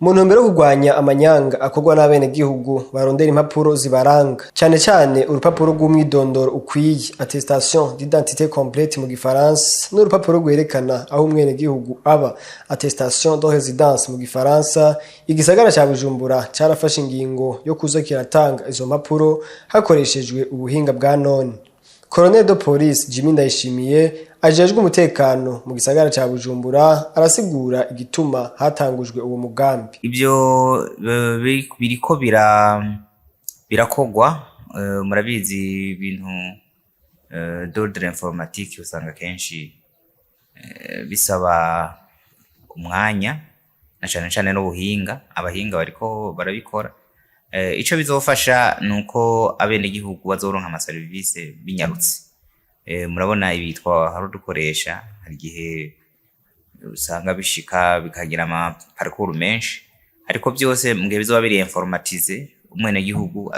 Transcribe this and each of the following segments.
Mu ntumbero yo kurwanya amanyanga akorwa n'abenegihugu barondera impapuro zibaranga, cane cane urupapuro rw'umwidondoro ukwiye, attestation d'identité complète mu gifaransa, n'urupapuro rwerekana aho umwenegihugu aba, attestation de résidence mu gifaransa, igisagara ca Bujumbura carafashe ingingo yo kuza kiratanga izo mpapuro hakoreshejwe ubuhinga bwa none. Colonel de Police Jimmy Ndayishimiye ajejwe umutekano mu gisagara ca Bujumbura arasigura igituma hatangujwe uwo mugambi. Ibyo biriko birakogwa. Murabizi, ibintu d'ordre informatique usanga kenshi bisaba umwanya na cane cane n'ubuhinga. Abahinga bariko barabikora. Ico bizofasha nuko abenegihugu bazoronka amaserivise binyarutse. Murabona ibi twahora dukoresha, hari igihe usanga bishika bikagira ama parcours menshi, ariko byose mu gihe bizoba biri informatisé, umwenegihugu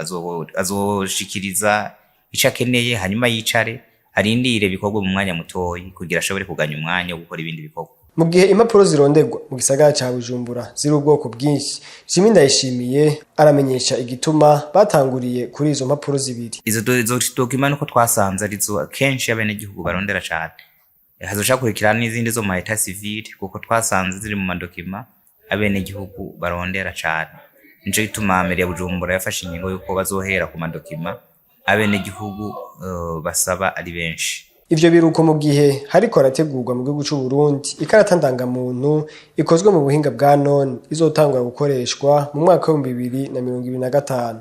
azoshikiriza ico akeneye, hanyuma yicare arindire bikorwe mu mwanya mutoyi kugira ashobore kuganya umwanya wo gukora ibindi bikorwa. Mu gihe impapuro zironderwa mu gisagara ca Bujumbura ziri ubwoko bwinshi, Jimmy Ndayishimiye aramenyesha igituma batanguriye kuri izo mpapuro zibiri. Izo documents nuko twasanze arizo kenshi abenegihugu barondera cane. Hazoca hakurikira n'izindi zo mu état civil, kuko twasanze ziri mu ma documents abenegihugu barondera cane. Nico gituma mairie ya Bujumbura yafashe ingingo yuko bazohera ku ma documents abenegihugu basaba ari benshi. Ivyo biruko mu gihe hariko harategurwa mu gihugu c'u Burundi ikarata ndangamuntu ikozwe mu buhinga bwa none izotangura gukoreshwa mu mwaka w'2025.